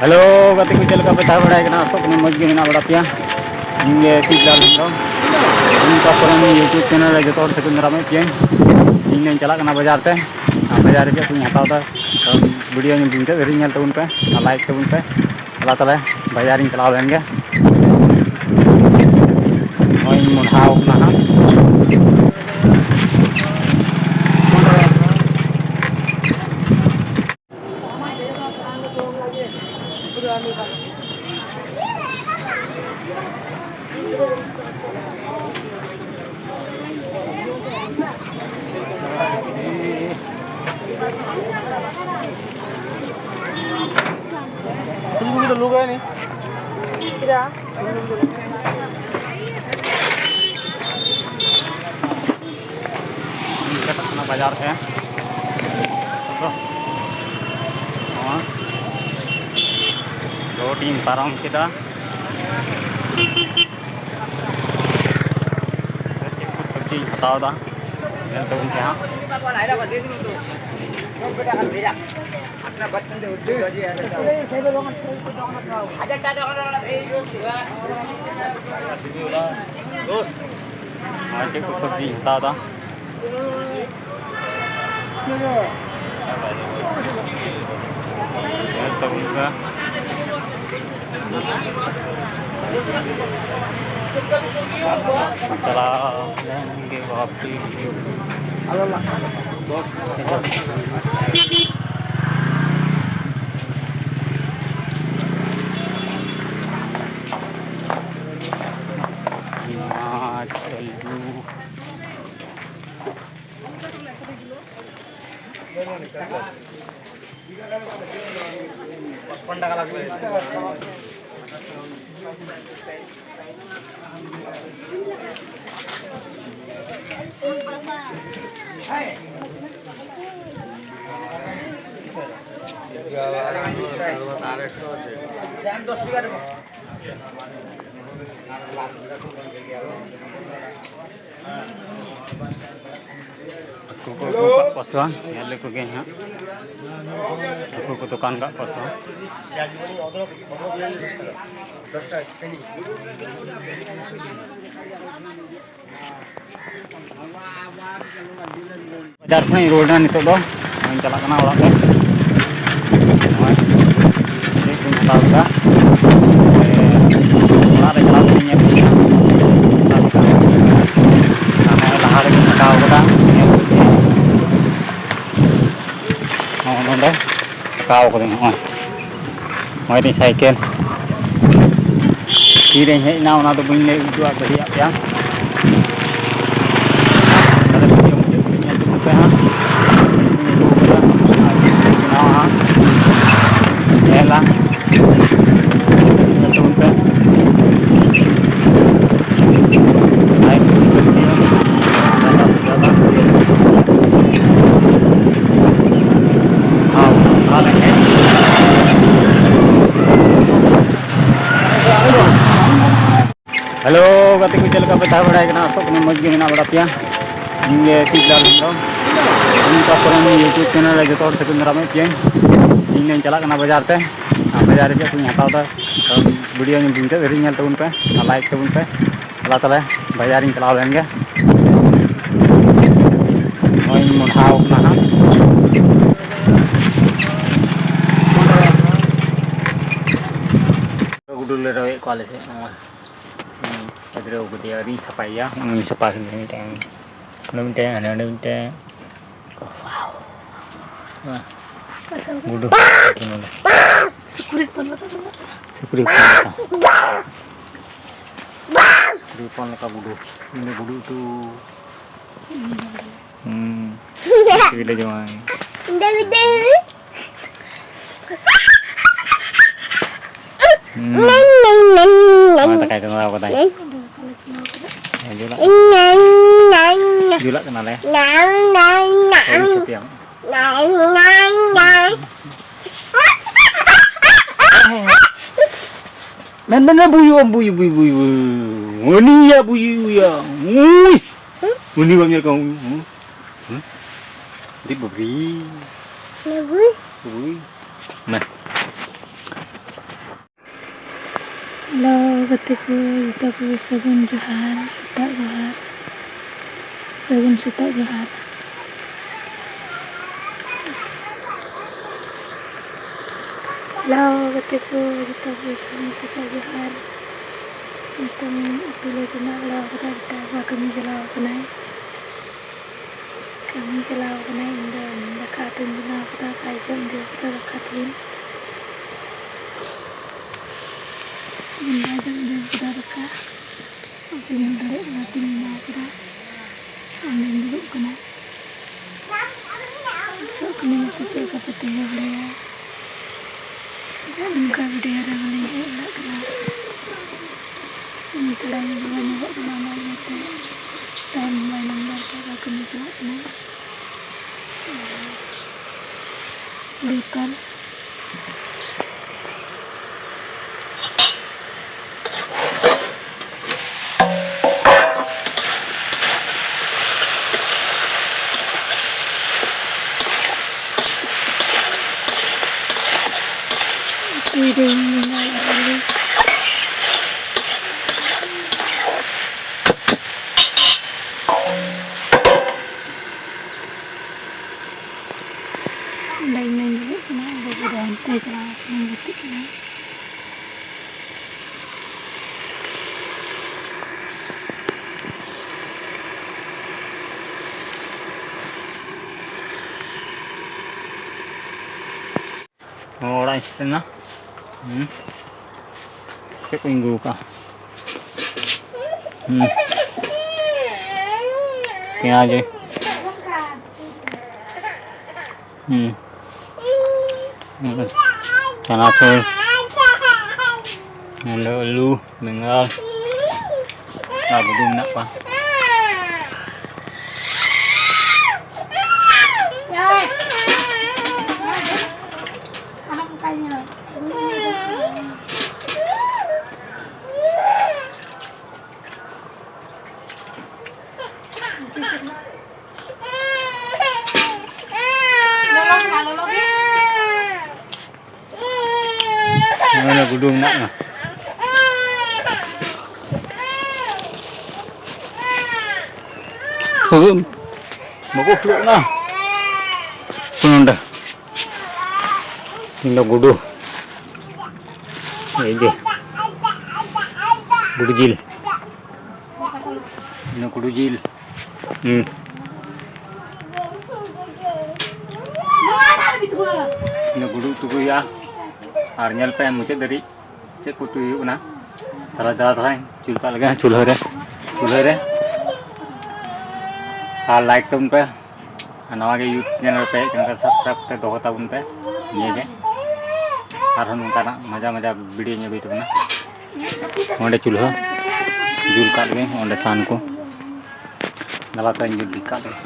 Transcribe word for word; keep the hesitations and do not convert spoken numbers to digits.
Hello ᱜᱟᱛᱮ ᱠᱚ, ᱪᱮᱫ ᱞᱮᱠᱟ ᱯᱮ ᱛᱟᱦᱮᱸ ᱵᱟᱲᱟᱭ ᱠᱟᱱᱟ? ᱟᱥᱚᱜ ᱠᱟᱹᱱᱟᱹᱧ ᱢᱚᱡᱽ ᱜᱮ ᱢᱮᱱᱟᱜ ᱵᱟᱲᱟ ᱯᱮᱭᱟ᱾ ᱤᱧ ᱜᱮ ᱥᱤᱵᱞᱟᱞ ᱦᱮᱢᱵᱨᱚᱢ᱾ ᱤᱧ ᱯᱟᱥ ᱠᱚᱨᱮᱱ YouTube ᱪᱮᱱᱮᱞ ᱨᱮ ᱡᱚᱛᱚ ᱦᱚᱲ ᱥᱟᱹᱜᱩᱱ ᱫᱟᱨᱟᱢᱮᱫ ᱯᱮᱭᱟᱹᱧ᱾ ᱤᱧ ᱫᱚᱧ ᱪᱟᱞᱟᱜ ᱠᱟᱱᱟ ᱵᱟᱡᱟᱨ ᱛᱮ᱾ ᱟᱨ ᱵᱟᱡᱟᱨ ᱨᱮ ᱪᱮᱫ ᱠᱚᱧ ᱦᱟᱛᱟᱣ ᱮᱫᱟ, ᱵᱷᱤᱰᱤᱭᱳ ᱢᱩᱪᱟᱹᱫ ᱫᱷᱟᱹᱨᱤᱡ ᱧᱮᱞ ᱛᱟᱵᱚᱱ ᱯᱮ ᱟᱨ ᱞᱟᱭᱤᱠ ᱛᱟᱵᱚᱱ ᱯᱮ᱾ ᱪᱟᱞᱟᱣ ᱛᱟᱞᱮ ᱵᱟᱡᱟᱨᱤᱧ ᱪᱟᱞᱟᱣ ᱞᱮᱱ ᱜᱮ᱾ ᱱᱚᱜᱼᱚᱭ ᱤᱧ ᱢᱚᱰᱷᱟᱣ ᱠᱟᱱᱟ ᱦᱟᱸᱜ᱾ ᱥᱮᱴᱮᱨ ᱠᱟᱱᱟ ᱵᱟᱡᱟᱨ ᱛᱮ᱾ ᱟᱫᱚ ᱱᱚᱣᱟ ᱨᱳᱰ ᱤᱧ ᱯᱟᱨᱚᱢ ᱠᱮᱫᱟ᱾ ᱪᱮᱫ ᱠᱚ ᱥᱚᱵᱽᱡᱤᱧ ᱦᱟᱛᱟᱣ ᱮᱫᱟ, ᱧᱮᱞ ᱛᱟᱵᱚᱱ ᱯᱮ ᱦᱟᱸᱜ᱾ ᱟᱨ ᱪᱮᱫ ᱠᱚ ᱥᱚᱵᱽᱡᱤᱧ ᱦᱟᱛᱟᱣ ᱮᱫᱟ᱾ ᱧᱮᱞ ᱛᱟᱵᱚᱱ ᱯᱮ᱾ ᱪᱟᱞᱟᱣ ᱞᱮᱱ ᱜᱮ ᱵᱟᱯᱤ᱾ ᱯᱮᱸᱭᱟᱡᱽ, ᱟᱹᱞᱩ᱾ ᱠᱚ ᱟᱹᱜᱩ ᱠᱟᱜ ᱠᱚᱣᱟ ᱥᱮ ᱵᱟᱝ? ᱧᱮᱞ ᱞᱮᱠᱚ ᱜᱮ ᱦᱟᱸᱜ᱾ ᱦᱟᱹᱠᱩ ᱠᱚ ᱫᱚᱠᱟᱱ ᱠᱟᱜ ᱠᱚᱣᱟ ᱥᱮ ᱵᱟᱝ? ᱵᱟᱡᱟᱨ ᱠᱷᱚᱱᱤᱧ ᱨᱩᱣᱟᱹᱲ ᱮᱱᱟ ᱱᱤᱛᱚᱜ ᱫᱚ᱾ ᱱᱚᱜᱼᱚᱭ ᱤᱧ ᱪᱟᱞᱟᱜ ᱠᱟᱱᱟ ᱚᱲᱟᱜ ᱛᱮ᱾ ᱱᱚᱜᱼᱚᱭ ᱪᱮᱫ ᱠᱚᱧ ᱦᱟᱛᱟᱣ ᱠᱮᱫᱟ᱾ ᱚᱲᱟᱜ ᱨᱮ ᱪᱟᱞᱟᱣ ᱠᱟᱛᱮ ᱧᱮᱞ ᱦᱩᱭᱩᱜᱼᱟ᱾ ᱦᱟᱛᱟᱣ ᱠᱮᱫᱟ᱾ ᱟᱨ ᱱᱚᱜᱼᱚᱭ ᱞᱟᱦᱟ ᱨᱮᱜᱮᱧ ᱦᱟᱛᱟᱣ ᱠᱟᱫᱟ᱾ ᱧᱮᱞ ᱦᱩᱭᱩᱜᱼᱟ᱾ ᱱᱚᱜᱼᱚ ᱱᱚᱰᱮ ᱦᱟᱛᱟᱣ ᱠᱟᱹᱫᱟᱹᱧ᱾ ᱱᱚᱜᱼᱚᱭ ᱱᱚᱜᱼᱚᱭ ᱛᱤᱧ ᱥᱟᱭᱠᱮᱞ᱾ ᱛᱤᱨᱮᱧ ᱦᱮᱡ ᱮᱱᱟ ᱚᱱᱟ ᱫᱚ ᱵᱟᱹᱧ ᱞᱟᱹᱭ ᱦᱚᱪᱚᱣᱟᱜ ᱫᱟᱲᱮᱭᱟᱜ ᱯᱮᱭᱟ᱾ ᱛᱟᱦᱞᱮ ᱵᱷᱤᱰᱤᱭᱳ ᱢᱩᱪᱟᱹᱫ ᱨᱮ ᱧᱮᱞ ᱛᱟᱵᱚᱱ ᱯᱮ ᱦᱟᱸᱜ᱾ ᱪᱮᱫ ᱠᱚᱧ ᱟᱹᱜᱩ ᱠᱟᱫᱟ ᱟᱨ ᱪᱮᱫ ᱠᱚᱧ ᱵᱮᱱᱟᱣᱟ ᱦᱟᱸᱜ᱾ ᱧᱮᱞᱟ᱾ ᱧᱮᱞ ᱛᱟᱵᱚᱱ ᱯᱮ᱾ ᱞᱟᱭᱤᱠ ᱠᱚ ᱡᱩᱫᱤ ᱯᱮ ᱠᱩᱥᱤᱭᱟᱜᱼᱟ, ᱡᱟᱫᱟ ᱥᱮ ᱡᱟᱫᱟ᱾ ᱦᱟᱣ, ᱛᱟᱦᱞᱮ ᱦᱮᱸ᱾ ᱦᱮᱞᱳ ᱜᱟᱛᱮ ᱠᱚ, ᱪᱮᱫ ᱞᱮᱠᱟ ᱯᱮ ᱛᱟᱦᱮᱸ ᱵᱟᱲᱟᱭ ᱠᱟᱱᱟ? ᱟᱥᱚᱜ ᱠᱟᱹᱱᱟᱹᱧ ᱢᱚᱡᱽ ᱜᱮ ᱢᱮᱱᱟᱜ ᱵᱟᱲᱟ ᱯᱮᱭᱟ᱾ ᱤᱧ ᱜᱮ ᱥᱤᱵᱽᱞᱟᱞ ᱦᱮᱢᱵᱨᱚᱢ᱾ ᱤᱧ ᱛᱟᱨᱯᱚᱨᱮ ᱱᱩᱭ YouTube ᱪᱮᱱᱮᱞ ᱨᱮ ᱡᱚᱛᱚ ᱦᱚᱲ ᱥᱟᱹᱜᱩᱱ ᱫᱟᱨᱟᱢᱮᱫ ᱯᱮᱭᱟᱹᱧ᱾ ᱤᱧ ᱫᱚᱧ ᱪᱟᱞᱟᱜ ᱠᱟᱱᱟ ᱵᱟᱡᱟᱨ ᱛᱮ᱾ ᱟᱨ ᱵᱟᱡᱟᱨ ᱨᱮ ᱪᱮᱫ ᱠᱚᱧ ᱦᱟᱛᱟᱣ ᱮᱫᱟ, ᱠᱟᱨᱚᱱ ᱵᱷᱤᱰᱤᱭᱳ ᱢᱩᱪᱟᱹᱫ ᱫᱷᱟᱹᱨᱤᱡ ᱧᱮᱞ ᱛᱟᱵᱚᱱ ᱯᱮ ᱟᱨ ᱞᱟᱭᱤᱠ ᱛᱟᱵᱚᱱ ᱯᱮ᱾ ᱫᱮᱞᱟ ᱛᱟᱦᱞᱮ ᱵᱟᱡᱟᱨᱤᱧ ᱪᱟᱞᱟᱣ ᱞᱮᱱ ᱜᱮ᱾ ᱱᱚᱜᱼᱚᱭ ᱤᱧ ᱢᱚᱰᱷᱟᱣ ᱠᱟᱱᱟ ᱦᱟᱸᱜ᱾ ᱜᱩᱰᱩ ᱞᱮ ᱨᱚᱭᱮᱫ ᱠᱚᱣᱟ ᱟᱞᱮ ᱥᱮᱫ ᱱᱚᱣᱟ᱾ ᱦᱩᱸ, ᱜᱤᱫᱽᱨᱟᱹ ᱟᱹᱜᱩ ᱠᱮᱫᱮᱭᱟ, ᱟᱹᱣᱨᱤᱧ ᱥᱟᱯᱷᱟᱭᱮᱭᱟ᱾ ᱩᱱᱤᱧ ᱥᱟᱯᱷᱟ ᱠᱮᱫᱮᱭᱟ ᱢᱤᱫᱴᱮᱱ᱾ ᱚᱸᱰᱮ ᱢᱤᱫᱴᱮᱱ, ᱦᱟᱸᱰᱮ ᱚᱸᱰᱮ ᱢᱤᱫᱴᱮᱱ᱾ ᱜᱩᱰᱩ᱾ ᱥᱩᱠᱨᱤ ᱦᱚᱯᱚᱱ ᱞᱮᱠᱟ ᱢᱮᱱᱟᱜ ᱠᱚᱣᱟ᱾ ᱥᱩᱠᱨᱤ ᱦᱚᱯᱚᱱ ᱞᱮᱠᱟ᱾ ᱥᱩᱠᱨᱤ ᱦᱚᱯᱚᱱ ᱞᱮᱠᱟ ᱜᱩᱰᱩ᱾ ᱩᱱᱤ ᱜᱩᱰᱩ ᱩᱛᱩ᱾ ᱦᱩᱸ᱾ ᱥᱩᱠᱨᱤ ᱞᱮ ᱡᱚᱢᱟ᱾ ᱦᱩᱸ᱾ ᱱᱚᱣᱟ ᱫᱟᱠᱟᱭ ᱪᱚᱸᱫᱟ ᱠᱟᱫᱟᱭ᱾ ᱦᱮᱸ, ᱡᱩᱞᱟᱜ ᱠᱟᱱᱟ᱾ ᱡᱩᱞᱟᱜ ᱠᱟᱱᱟᱞᱮ᱾ ᱟᱹᱣᱨᱤ ᱥᱟᱹᱛᱭᱟ᱾ ᱢᱮᱱ, ᱢᱮᱱ, ᱢᱮᱱ, ᱵᱩᱭᱩ, ᱵᱩᱭᱩ, ᱵᱩᱭᱩ, ᱵᱩᱭᱩ, ᱵᱩᱭᱩ᱾ ᱩᱱᱤᱭᱟ, ᱵᱩᱭᱩ, ᱵᱩᱭᱩ᱾ ᱩᱭ᱾ ᱩᱱᱤ ᱵᱟᱢ ᱧᱮᱞ ᱠᱟᱜ ᱩᱱᱤ? ᱦᱩᱸ᱾ ᱫᱤ ᱵᱩᱵᱨᱤ᱾ ᱵᱩᱵᱨᱤ᱾ ᱵᱩᱵᱨᱤ᱾ ᱢᱮ᱾ ᱦᱮᱞᱳ ᱜᱟᱛᱮ ᱠᱚ, ᱡᱚᱛᱚ ᱠᱚ ᱥᱟᱹᱜᱩᱱ ᱡᱚᱦᱟᱨ, ᱥᱮᱛᱟᱜ ᱡᱚᱦᱟᱨ, ᱥᱟᱹᱜᱩᱱ ᱥᱮᱛᱟᱜ ᱡᱚᱦᱟᱨ᱾ ᱦᱮᱞᱳ ᱜᱟᱛᱮ ᱠᱚ, ᱡᱚᱛᱚ ᱠᱚ ᱥᱟᱹᱜᱩᱱ ᱥᱮᱛᱟᱜ ᱡᱚᱦᱟᱨ᱾ ᱱᱤᱛᱚᱝ ᱩᱛᱩ ᱞᱮ ᱪᱚᱸᱫᱟ ᱵᱟᱲᱟ ᱠᱟᱫᱟ, ᱵᱮᱴᱟ ᱵᱟᱵᱟ ᱠᱟᱹᱢᱤ ᱪᱟᱞᱟᱣ ᱠᱟᱱᱟᱭ᱾ ᱠᱟᱹᱢᱤ ᱪᱟᱞᱟᱣ ᱠᱟᱱᱟᱭ, ᱤᱧ ᱫᱚ ᱫᱟᱠᱟ ᱩᱛᱩᱧ ᱵᱮᱱᱟᱣ ᱠᱟᱫᱟ, ᱵᱟᱭ ᱡᱚᱢ ᱤᱫᱤ ᱠᱟᱫᱟ ᱫᱟᱠᱟ ᱛᱤᱦᱤᱧ᱾ ᱤᱧ ᱵᱟᱭ ᱡᱚᱢ ᱤᱫᱤ ᱠᱟᱫᱟ ᱫᱟᱠᱟ᱾ ᱵᱟᱹᱧ ᱫᱟᱲᱮᱭᱟᱜ ᱠᱟᱱᱟ, ᱛᱤᱧ ᱵᱮᱱᱟᱣ ᱠᱟᱫᱟ᱾ ᱚᱸᱰᱮᱧ ᱫᱩᱲᱩᱵ ᱠᱟᱱᱟ᱾ ᱟᱥᱚᱜ ᱠᱟᱹᱱᱟᱹᱧ ᱟᱯᱮ ᱪᱮᱫ ᱞᱮᱠᱟ ᱯᱮ ᱛᱟᱦᱮᱸ ᱵᱟᱲᱟᱭᱟ᱾ ᱱᱚᱝᱠᱟ ᱵᱷᱤᱰᱤᱭᱳ ᱨᱮ ᱵᱟᱹᱞᱤᱧ ᱦᱮᱡ ᱵᱟᱲᱟᱜ ᱠᱟᱱᱟ᱾ ᱤᱧ ᱛᱷᱚᱲᱟ ᱧᱤᱫᱟᱹ ᱧᱚᱜᱚᱜ ᱠᱟᱱᱟ, ᱚᱱᱟ ᱤᱭᱟᱹᱛᱮ ᱴᱟᱭᱤᱢ ᱵᱟᱭ ᱧᱟᱢ ᱮᱫᱟ᱾ ᱱᱤᱛᱚᱜ ᱫᱚ ᱠᱟᱹᱢᱤ ᱪᱟᱞᱟᱜ ᱠᱟᱱᱟ᱾ ᱵᱮᱯᱟᱨ᱾ ᱩᱛᱩᱭ ᱫᱟᱹᱧ ᱵᱮᱸᱜᱟᱲ ᱟᱨ ᱟᱹᱞᱩ᱾ ᱚᱸᱰᱮ ᱤᱧ ᱫᱩᱲᱩᱵ ᱠᱟᱱᱟ, ᱵᱟᱹᱵᱩ ᱫᱚ ᱦᱟᱱᱛᱮ ᱪᱟᱞᱟᱣ ᱠᱟᱱᱟ, ᱜᱟᱛᱮᱜ ᱠᱟᱱᱟ᱾ ᱚᱲᱟᱜ ᱤᱧ ᱥᱮᱴᱮᱨ ᱮᱱᱟ᱾ ᱦᱩᱸ᱾ ᱪᱮᱫ ᱠᱚᱧ ᱟᱹᱜᱩ ᱠᱟᱜᱼᱟ? ᱦᱩᱸ᱾ ᱯᱮᱸᱭᱟᱡᱽ᱾ ᱦᱩᱸ᱾ ᱪᱟᱱᱟᱪᱩᱨ᱾ ᱱᱚᱰᱮ ᱟᱹᱞᱩ, ᱵᱮᱸᱜᱟᱲ᱾ ᱟᱨ ᱜᱩᱰᱩ ᱢᱮᱱᱟᱜ ᱠᱚᱣᱟ᱾ ᱱᱚᱰᱮ ᱜᱩᱰᱩ ᱢᱮᱱᱟᱜᱼᱟ᱾ ᱦᱩᱢ᱾ ᱵᱟᱠᱚ ᱩᱴᱷᱟᱹᱜ ᱠᱟᱱᱟ᱾ ᱱᱚᱰᱮ᱾ ᱤᱧ ᱫᱚ ᱜᱩᱰᱩ᱾ ᱮᱭ ᱡᱮ᱾ ᱜᱩᱰᱩ ᱡᱤᱞ᱾ ᱤᱧ ᱫᱚ ᱜᱩᱰᱩ ᱡᱤᱞ᱾ ᱦᱩᱸ᱾ ᱤᱧ ᱫᱚ ᱜᱩᱰᱩ ᱩᱛᱩ ᱠᱚ ᱦᱩᱭᱩᱜᱼᱟ᱾ ᱟᱨ ᱧᱮᱞ ᱯᱮ ᱢᱩᱪᱟᱹᱫ ᱫᱷᱟᱹᱨᱤᱡ᱾ ᱪᱮᱫ ᱠᱚ ᱩᱛᱩ ᱦᱩᱭᱩᱜ ᱠᱟᱱᱟ᱾ ᱛᱟᱦᱞᱮ ᱫᱟᱫᱟ ᱛᱟᱦᱞᱮ ᱡᱩᱞ ᱠᱟᱜ ᱞᱮᱜᱮ ᱪᱩᱞᱦᱟᱹ ᱨᱮ, ᱪᱩᱞᱦᱟᱹ ᱨᱮ᱾ ᱟᱨ like ᱛᱟᱵᱚᱱ ᱯᱮ᱾ ᱟᱨ ᱱᱟᱣᱟ ᱜᱮ YouTube channel ᱯᱮ ᱦᱮᱡ ᱠᱟᱱᱟ, subscribe ᱯᱮ ᱫᱚᱦᱚ ᱛᱟᱵᱚᱱ ᱯᱮ᱾ ᱱᱤᱭᱟᱹ ᱜᱮ᱾ ᱟᱨᱦᱚᱸ ᱱᱚᱝᱠᱟᱱᱟᱜ ᱢᱟᱡᱟ ᱢᱟᱡᱟ video ᱧᱮᱞ ᱦᱩᱭ ᱛᱟᱵᱚᱱᱟ᱾ ᱚᱸᱰᱮ ᱪᱩᱞᱦᱟᱹ ᱡᱩᱞ ᱠᱟᱜ ᱞᱮᱜᱮ, ᱚᱸᱰᱮ ᱥᱟᱦᱟᱱ ᱠᱚ᱾ ᱫᱟᱞᱟ ᱛᱟᱧ ᱡᱩᱞ ᱴᱷᱤᱠ ᱠᱟᱜ ᱞᱮᱜᱮ᱾